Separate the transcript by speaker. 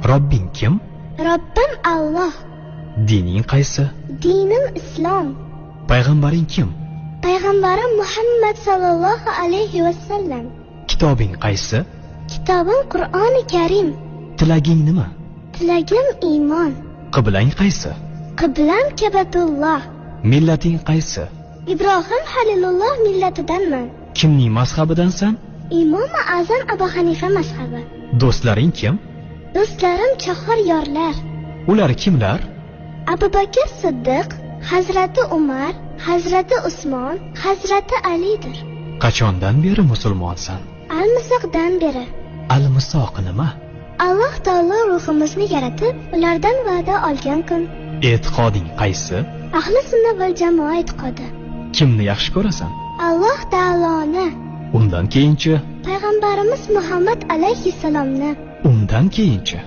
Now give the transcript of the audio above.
Speaker 1: Robbing kim?
Speaker 2: Robbim Alloh.
Speaker 1: Dining qaysi?
Speaker 2: Dinim Islom.
Speaker 1: Payg'ambaring kim?
Speaker 2: Payg'ambarim Muhammad sallallohu alayhi va sallam.
Speaker 1: Kitobing qaysi?
Speaker 2: Kitobim Qur'oni Karim.
Speaker 1: Tilaging nima?
Speaker 2: Tilagim iymon.
Speaker 1: Qiblang qaysi?
Speaker 2: Qiblam Kabatulloh.
Speaker 1: Millating qaysi?
Speaker 2: Ibrohim Halilulloh millatidanman.
Speaker 1: Kimning mazhabidansan?
Speaker 2: Imom Azam Abu Hanifa mazhabi.
Speaker 1: Do'stlaring kim?
Speaker 2: Do'stlarim chahar yorlar.
Speaker 1: Ular kimlar?
Speaker 2: Abu Bakr Siddiq, Hazrati Umar, Hazrati Usmon, Hazrati Alidir.
Speaker 1: Qachondan beri musulmonsan?
Speaker 2: Al-Misoqdan beri.
Speaker 1: Al-Misoq nima?
Speaker 2: Alloh taolo ruhimizni yaratib, ulardan va'da olgan kun.
Speaker 1: E'tiqoding qaysi?
Speaker 2: Ahli sunna val jamoa e'tiqodi.
Speaker 1: Kimni yaxshi ko'rasan?
Speaker 2: Alloh taoloni.
Speaker 1: Undan keyinchi?
Speaker 2: Payg'ambarimiz Muhammad alayhissalomni.
Speaker 1: Undan keyinchi?